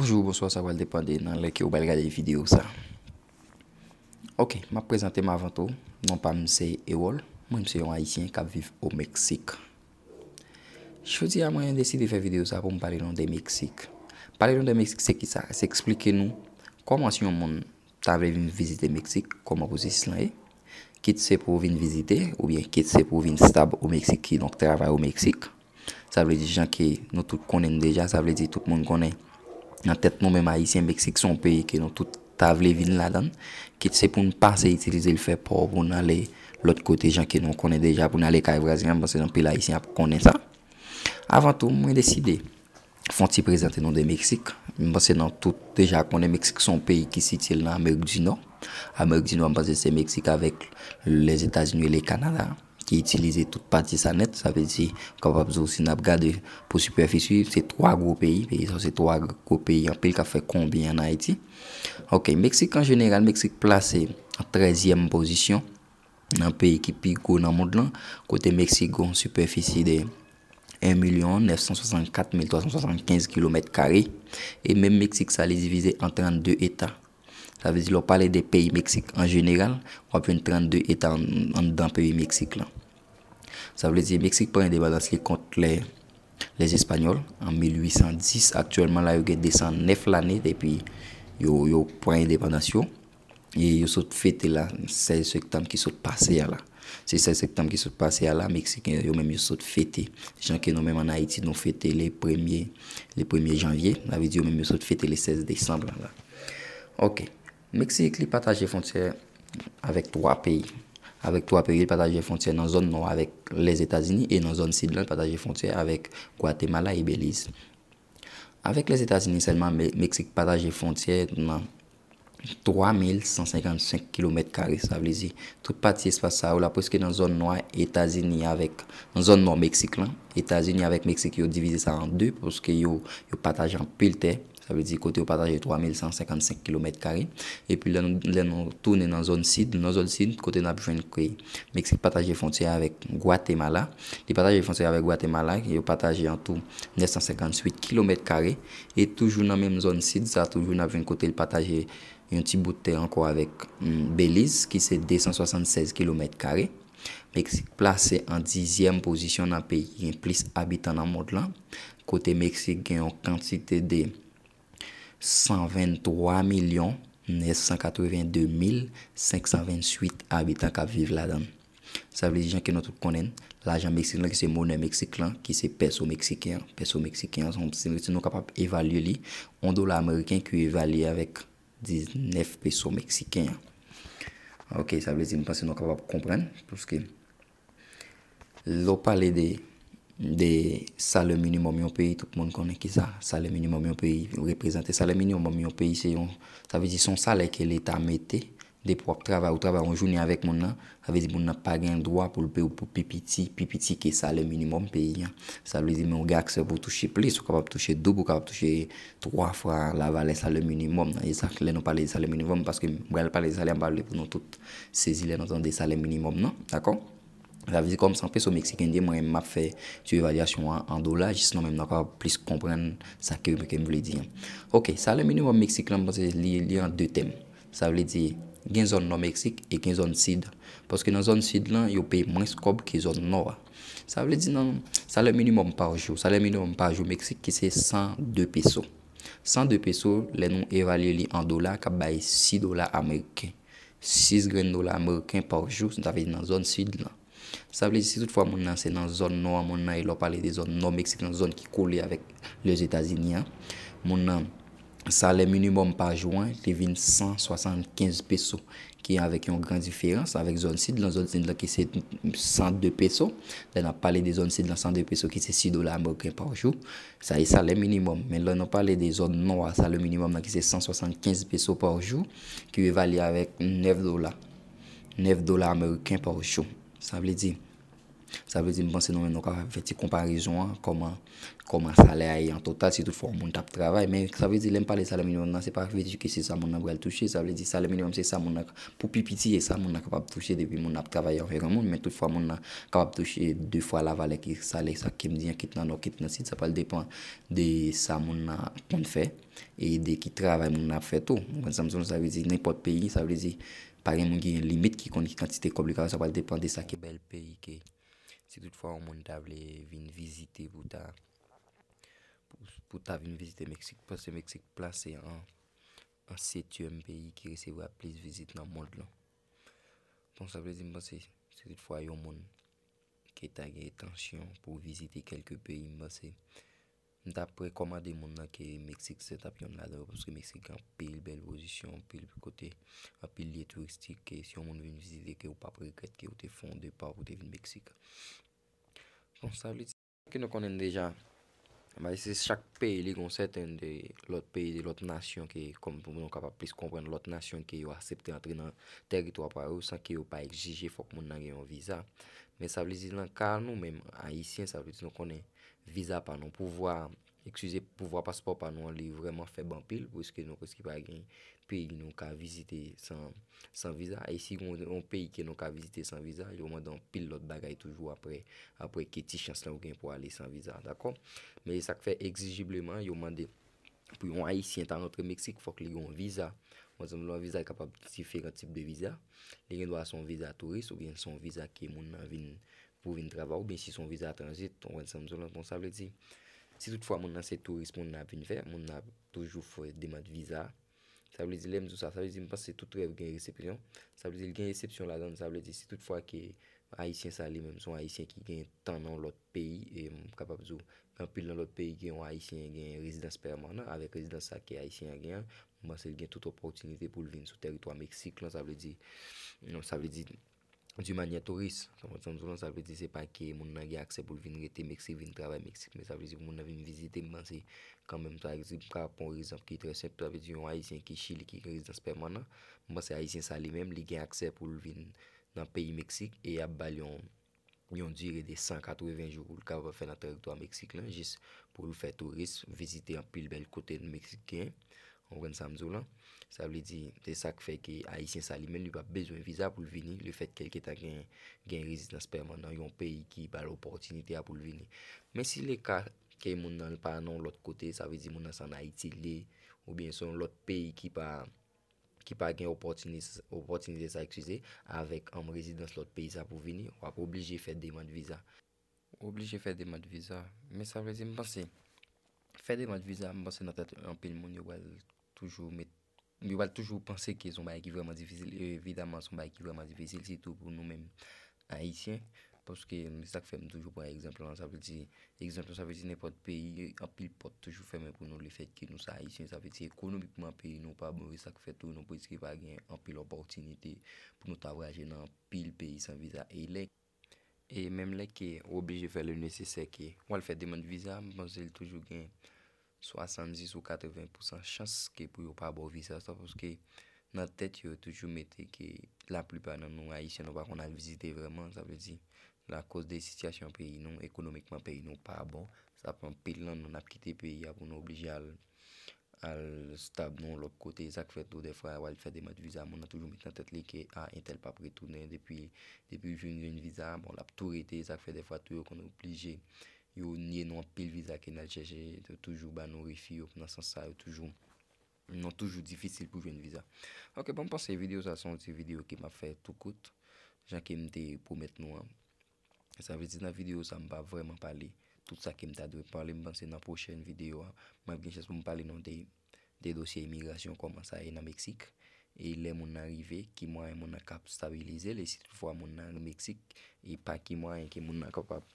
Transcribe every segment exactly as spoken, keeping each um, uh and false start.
Bonjou, bonswa, sa pral depann de nan lè ke w pral gade videyo sa. Ok, m ap prezante m avan tou. Non pa m se Erol. Mwen, m se yon Ayisyen k ap viv o Meksik. Jodi a, mwen deside fè videyo sa pou m pale nou de Meksik. Pale nou de Meksik, se ki sa? Se eksplike nou kòman si yon moun ta vle vin vizite Meksik, kòman pwosesis lan ye. Kit se pou w vin vizite, oubyen kit se pou w vin stab o Meksik, kidonk travay o Meksik. Sa vle di, jan ke nou tout konnen l deja, sa vle di tout moun konnen nan tèt nou menm Ayisyen, Meksik se yon peyi ke nou tout ta vle vin ladan l. Kit se pou n pase itilize l fè pò pou n ale lòt kote, jan ke nou konnen deja, pou n ale kay vwazen an, m panse anpil Ayisyen ap konnen sa. Avan tou, mwen deside fè yon ti prezante nou de Meksik. M panse nou tout deja konnen Meksik se yon peyi ki sitiye l nan Amerik di Nò. Amerik di Nò, m panse se Meksik avèk Lèzetazini e le Kanada ki itilize tout pati sa nèt. Sa vle di, m kapab di w, si n ap gade pou sipèfisi, se twa gwo peyi. Peyi sa, se twa gwo peyi anpil k ap fè konbyen ann Ayiti. Ok, Meksik an jeneral, Meksik plase an trèzyèm pozisyon nan peyi ki pi gwo nan mond lan, kote Meksik gen yon sipèfisi de en milyon nèf san swasannkat mil twa san swasannkenz kilomèt kare. E menm Meksik sa, li divize an trannde eta. Sa vle di, lè w pale de peyi Meksik an jeneral, w ap jwenn trannde eta ann-, anndan peyi Meksik lan. Sa vle di, Meksik pran endepandans li kont lè, lè Espanyòl an mil uit san dis. Aktyèlman la, yo gen de san nèf lane depi yo, yo pran endepandans yo. E yo sot fete la, sèz septanm ki sot pase a la. Se sèz septanm ki sot pase a la, Meksiken yo menm yo sot fete. Jan ke nou menm ann Ayiti, nou fete le premye, le premye janvye, sa vle di yo menm yo sot fete le sèz desanm la, la. Ok. Meksik, li pataje fwontyè avèk twa peyi. Avèk twa peyi, li pataje fwontyè nan zòn nò avèk Lèzetazini e nan zòn sid lan, li pataje fwontyè avèk Gwatemala e Beliz. Avèk Lèzetazini sèlman, Me-, Meksik pataje fwontyè nan twa mil san senkannsenk kilomèt kare. Sa vle di, tout pati espas sa yo la, prèske nan zòn nò Etazini avèk, nan zòn nò Meksik lan, Etazini avèk Meksik, yo divize sa an de, paske yo, yo pataje anpil tè. Sa vle di, kote yo pataje twa mil san senkannsenk kilomèt kare. Epi lè nou, lè nou tounen nan zòn sid, nan zòn sid, kote n ap jwenn ke Meksik pataje fwontyè avèk Gwatemala. Li pataje fwontyè avèk Gwatemala, yo pataje an tou nèf san senkantuit kilomèt kare. E toujou nan menm zòn sid sa, toujou n ap jwenn kote l pataje yon ti bout tè ankò avèk, mm, Beliz, ki se de san swasannsèz kilomèt kare. Meksik plase an dizyèm pozisyon nan peyi ki gen plis abitan nan mond lan, kote Meksik gen yon kantite de san venntwa milyon nèf san katrevenndemil senk san venntuit abitan k ap viv ladan l. Sa vle di, jan ke nou tout konnen, lajan Meksik lan, ki se monè Meksik lan, ki se pèso meksiken an. Pèso meksiken an, se yon, si nou kapab evalye li, yon dola ameriken ki evalye avèk diznèf peso meksiken an. Ok, sa vle di, m panse nou kapab konprann, paske lè w pale de, de salè minimòm yon peyi, tout moun konnen ki sa salè minimòm yon peyi reprezante. Salè minimòm yon peyi, se yon, sa vle di, se yon salè ke Leta mete, depi w ap travay, ou travay yon jounen avèk moun nan, sa vle di, moun nan pa gen dwa pou l peye w pou pi piti, pi piti ke salè minimòm peyi an. Sa vle di, men w gen aksè pou w touche plis, ou kapab touche doub, ou kapab touche twa fwa lavalè salè minimòm nan. E sa, lè nou pale de salè minimòm, paske m pral pale de salè, m pale pou nou tout sezi lè nou tande salè minimòm nan, dakò? Sa vle di, kòm se an peso meksiken li ye, mwen menm m ap fè ti evalyasyon an an dola, jis nou menm nou kapab plis konprann sa ke, ke m vle di an. Ok, salè minimòm Meksik lan, m panse li, li an de tèm. Sa vle di, gen zòn nò Meksik e gen zòn sid. Paske nan zòn sid lan, yo peye mwens kòb ke zòn nò a. Sa vle di, nan salè minimòm pa jou, salè minimòm pa jou Meksik ki se san de peso. San de peso, lè nou evalye li an dola, k ap bay sis dola ameriken. Sis grenn dola ameriken pa jou, sa vle di nan zòn sid lan. Sa vle di, si toutfwa moun nan se nan zòn nò an, moun nan, e lè w pale de zòn nò Meksik lan, zòn ki kole avèk Lèzetazini an, moun nan, salè minimòm pa jou an, li vin san swasannkenz peso, ki avèk yon gran diferans avèk zòn sid lan, zòn sid lan ki se san de peso. Lè n ap pale de zòn sid lan, san de peso ki se sis dola ameriken pa jou. Sa e salè minimòm. Men lè nou pale de zòn nò a, salè minimòm nan ki se san swasannkenz peso pa jou, ki evalye avèk nèf dola. Nèf dola ameriken pa jou. Sa vle di, Sa vle di, m panse nou menm nou kapab fè ti konparezon an, kòman, kòman salè a ye an total, si toutfwa yon moun t ap travay. Men sa vle di, lè m pale salè minimòm nan, se pa vle di ke se sa moun nan pral touche. Sa vle di, salè minimòm se sa moun nan, pou pi piti, e sa moun nan kapab touche depi moun nan ap travay anvè granmoun. Men toutfwa, moun nan kapab touche de fwa lavalè ke salè sa ke m di an, kit nan nò, kit nan sid. Sa pral depann de sa moun nan konn fè e de ki travay moun nan ap fè tou. Ou konprann sa m di w? Sa vle di, nenpòt peyi, sa vle di, pa gen moun ki gen limit ki konn ki kantite kòb li ka fè, sa pral depann de sa ke bèl peyi ke si toutfwa yon moun ta vle vin vizite pou ta, pou, pou ta vin vizite Meksik, paske Meksik plase an, an setyèm peyi ki resevwa plis vizit nan mond lan. Bon, sa vle di, m panse, si toutfwa yon moun ki ta gen entansyon pou vizite kèlke peyi, m panse, m t ap rekòmande moun nan ke Meksik se t ap yonn ladan yo, paske Meksik gen anpil bèl pozisyon, anpil kote, anpil lye touristik, ke si yon moun vin vizite, ke ou p ap regrèt ke ou te fè yon depa pou te vin Meksik. Bon, sa vle di ke nou konnen deja, bay se chak peyi li gon sèten de lòt peyi, de lòt nasyon ke, kòm pou nou kapab plis konprann lòt nasyon ke yo aksepte antre nan tèritwa pa yo san ke yo pa egzije fòk moun nan gen yon viza. Men sa vle di nan ka nou menm Ayisyen, sa vle di nou konnen viza pa nou. Pouvwa, eskize, pouvwa paspò pa nou an, li vrèman fèb anpil, pwiske nou prèske pa gen peyi nou ka vizite san, san viza. E si gon yon peyi ke nou ka vizite san viza, yo mande anpil lòt bagay toujou apre, apre ke ti chans lan ou gen pou ale san viza, dakò? Men sa k fè egzijibleman, yo mande pou yon Ayisyen ta rantre Meksik, fòk li gen yon viza. Bon, egzanp, yon viza kapab diferan tip de viza. Li gen dwa se yon viza touris oubyen se yon viza ke moun nan vin pou vin travay, oubyen si se yon viza tranzit, ou konprann sa m di w lan. Bon, sa vle di, si toutfwa moun nan se touris, moun nan ap vin fè, moun nan ap toujou fè demann viza. Sa vle di, lè m di w sa, sa vle di, m panse tout rèv gen eksepsyon. Sa vle di, l gen eksepsyon ladan l. Sa vle di, si toutfwa ke Ayisyen sa li menm, se yon Ayisyen ki gen tan nan yon lòt peyi, e m kapab di w, gen anpil nan lòt peyi, gen yon Ayisyen, gen rezidans pèmanan, avèk rezidans sa ke Ayisyen an gen an, m panse l gen tout opòtinite pou l vin sou tèritwa Meksik lan, sa vle di, non, sa vle di, di manyè touris. Sa vle di, sa vle di, se pa ke moun nan gen aksè pou l vin rete Meksik, vin travay Meksik, men sa vle di pou moun nan vin vizite, m panse kanmenm, sa vle di, m ka pran yon egzanp ki trè senp, sa vle di yon Ayisyen ki Chili, ki gen rezidans pèmanan, m panse Ayisyen sa li menm, li gen aksè pou l vin nan peyi Meksik e y ap ba l yon, yon dire de san katreven jou pou l kapab fè nan tèritwa Meksik lan, jis pou l fè touris, vizite anpil bèl kote Meksik genyen. Ou konprann sa m di w lan? Sa vle di, se sa k fè ke Ayisyen sa li menm, li p ap bezwen viza pou l vini, lefètke l gentan gen, gen rezidans pèmanan yon peyi ki ba l opòtinite a pou l vini. Men si le ka ke moun nan pa nan yon lòt kote, sa vle di moun nan se ann Ayiti li ye, oubyen se yon lòt peyi ki pa, ki pa gen opòtinis-, opòtinite sa, eskize, avèk, um, rezidans lòt peyi sa pou vini, w ap oblije fè demann viza. Oblije fè demann viza. Men sa vle di, m panse, fè demann viza, m panse nan tèt anpil moun, yo pral toujou met, yo pral toujou panse ke se yon bagay ki vrèman difisil. Evidaman, se yon bagay ki vrèman difisil, sitou pou nou menm Ayisyen. Paske, se sa k fè m toujou pran egzanp lan. Sa vle di, egzanp lan, sa vle di nenpòt peyi, anpil pòt toujou fèmen pou nou, lefètke nou se Ayisyen. Sa vle di, ekonomikman, peyi nou pa bon, e sa k fè tou, nou prèske pa gen anpil opòtinite pou nou ta vwayaje nan anpil peyi san viza. E lè E menm lè ke ou oblije fè le nesesè ke w al fè demann viza, m panse l toujou gen swasanndis ou katreven pousan chans ke pou yo pa ba w viza sa, paske nan tèt yo, yo toujou mete ke laplipa nan nou Ayisyen, nou pa konn al vizite vrèman, sa vle di, lakoz de sitiyasyon peyi nou, ekonomikman peyi nou pa bon, sa fè anpil nan nou n ap kite peyi a pou nou oblije al al stab nan yon lòt kote, sa k fè tou dèfwa w al fè demann viza, moun nan toujou met nan tèt li ke, a, entèl p ap retounen, depi, depi l fin jwenn viza, bon, l ap tou rete, sa k fè dèfwa tou yo konn oblije, yo nye nou anpil viza ke n al chèche, yo toujou ba nou refi yo, nan sans sa, yo toujou, non, toujou difisil pou jwenn viza. Ok, bon, m panse videyo sa se yon ti videyo ke m ap fè tou kout, jan ke m te pwomèt nou an. Sa vle di nan videyo sa, m pa vrèman pale tout sa ke m ta dwe pale. M panse nan pwochèn videyo a, m ap gen chans pou m pale nou de, de dosye imigrasyon, kòman sa ye nan Meksik. E lè moun nan rive, ki mwayen moun nan kab stabilize l, e si toutfwa moun nan Meksik, e pa ki mwayen ke moun nan kapab,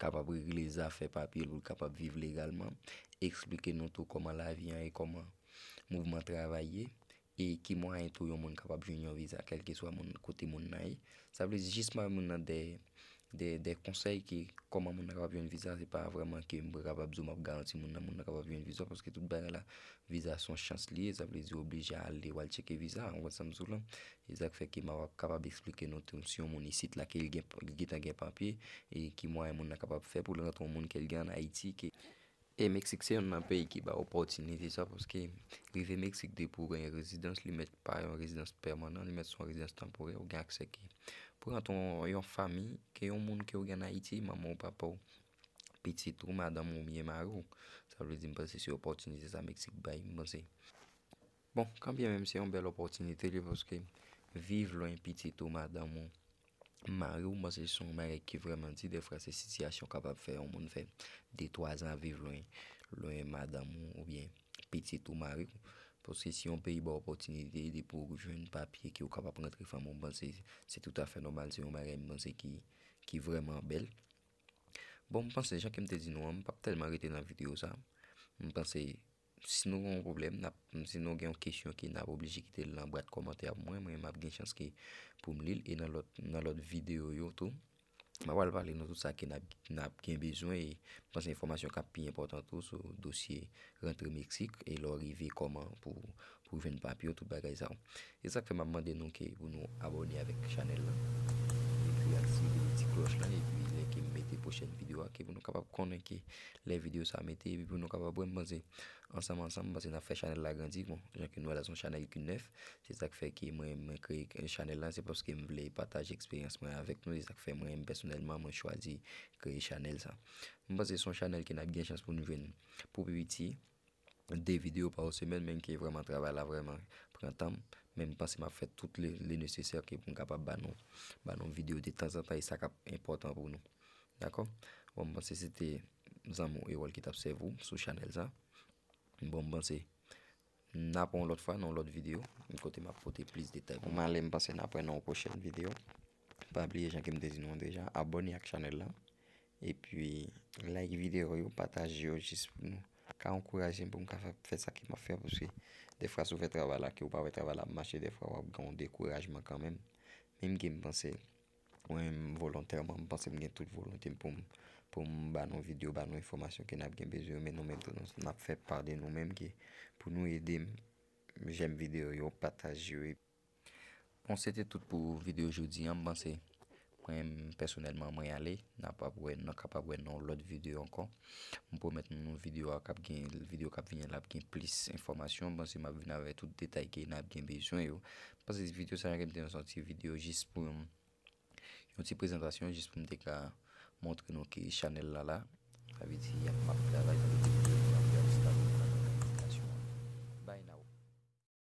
kapab regle zafè papye l pou l kapab viv legalman. Eksplike nou tou kòman lavi an ye, kòman mouvman travay ye. E ki mwayen tou yon moun kapab jwenn yon viza, kèlkeswa moun, kote moun nan ye. Sa vle di jis mare moun nan de, de, de konsèy ki kòman moun nan kapab jwenn viza, se pa vrèman ke m kapab di w m ap garanti moun nan, moun nan kapab jwenn viza, paske tout bagay la, viza se yon chans li ye, sa vle di w oblije ale, w al tcheke viza, w konprann sa m di w la. E sa k fè ke m ap kapab eksplike nou tou, si yon moun isit la, ke l gen, li gentan gen papye, e ki mwayen moun nan kapab fè pou l rantre yon moun ke l gen ann Ayiti, ke E Meksik se youn nan peyi ki ba opòtinite sa, paske rive Meksik depi w gen rezidans, li mèt pa yon rezidans pèmanan, li mèt se yon rezidans tanporè, ou gen aksè ke pou rantre yon, yon fanmi, ke yon moun ke w gen ann Ayiti, manman w, papa w, pitit ou, madanm ou oubyen mari w. Sa vle di, m panse se opòtinite sa Meksik bay, m panse. Bon, kanbyen menm se yon bèl opòtinite li, paske viv lwen pitit ou, madanm ou, mari w, m panse se yon bagay ki vrèman di. Defwa, se sitiyasyon kapab fè yon moun fè de, twa zan ap viv lwen, lwen madanm ou oubyen pitit ou, mari w. Paske si yon peyi ba w opòtinite, depi w jwenn papye ke w kapab rantre fanmi w, m panse se toutafè nòmal, se yon bagay m panse ki, ki vrèman bèl. Bon, m panse, jan ke m te di nou an, m p ap tèlman rete nan videyo sa. M panse, si nou gen yon pwoblèm, n ap, si nou gen yon kesyon ke n ap oblije kite l nan bwat kòmantè a pou mwen, mwen, m ap gen chans ke pou m li l, e nan lòt, nan lòt videyo yo tou, m ap al pale nou tout sa ke n ap, n ap gen bezwen, e m panse enfòmasyon k ap pi enpòtan tou sou dosye rantre Meksik, e lè w rive kòman pou, pou jwenn papye w, tout bagay sa yo. E sa k fè m ap mande nou ke pou nou abòne avèk chanèl la, epi aktive ti klòch la, epi lè ke m mete pwochèn videyo a, ke pou nou kapab konnen ke lè videyo sa mete, epi pou nou kapab wè, m panse, ansanm, ansanm, m panse n ap fè chanèl la grandi. Bon, jan ke nou wè la, se yon chanèl ki nèf, se sa k fè ke mwen, mwen kreye chanèl la, se paske m vle pataje eksperyans mwen avèk nou, se sa k fè mwen, pèsonèlman, mwen chwazi kreye chanèl sa. M panse se yon chanèl ke n ap gen chans pou nou jwenn pou pi piti de videyo pa semèn, men ke vrèman travay la vrèman pran tan m. Men m panse m ap fè tout le, le nesesè ke pou m kapab ba nou, ba nou videyo de tanzantan, e sa k ap enpòtan pou nou. Dakò? Bon, m panse se te zanmi w Erol ki t ap sèvi w sou chanèl sa. Bon, m panse n ap wè yon lòt fwa nan yon lòt videyo, kote m ap pote plis detay pou m ale. M panse n ap wè nan yon pwochèn videyo. Pa bliye, jan ke m te di nou an deja, abòne ak chanèl la. Epi, like videyo yo, pataje yo jis pou nou ka ankouraje m pou m ka fè, fè sa ke m ap fè, paske defwa, si w fè travay la, ke w pa wè travay la ap mache, defwa, w ap gen yon dekourajman kanmenm. Menm ke m panse, mwen menm, volontèman, m panse m gen tout volonte m pou m, pou m ba nou videyo, ba nou enfòmasyon ke n ap gen bezwen yo, men nou menm tou, nou, n ap fè pa de nou menm ke pou nou ede m, jèm videyo yo, pataje yo. Bon, se te tout pou videyo jodi a, m panse. Mwen menm, pèsonèlman, mwen ale. N ap ap wè, n ap kapab wè nan yon lòt videyo ankò. M pwomèt nou, videyo a k ap gen, videyo k ap vini la ap gen plis enfòmasyon. M panse m ap vin avèk tout detay ke n ap gen bezwen yo. M panse videyo sa a, ke m te fè yon ti videyo jis pou yon ti prezantasyon, jis pou m te ka montre nou ke chanèl la la. Sa vle di, y ap, m ap travay, sa vle di,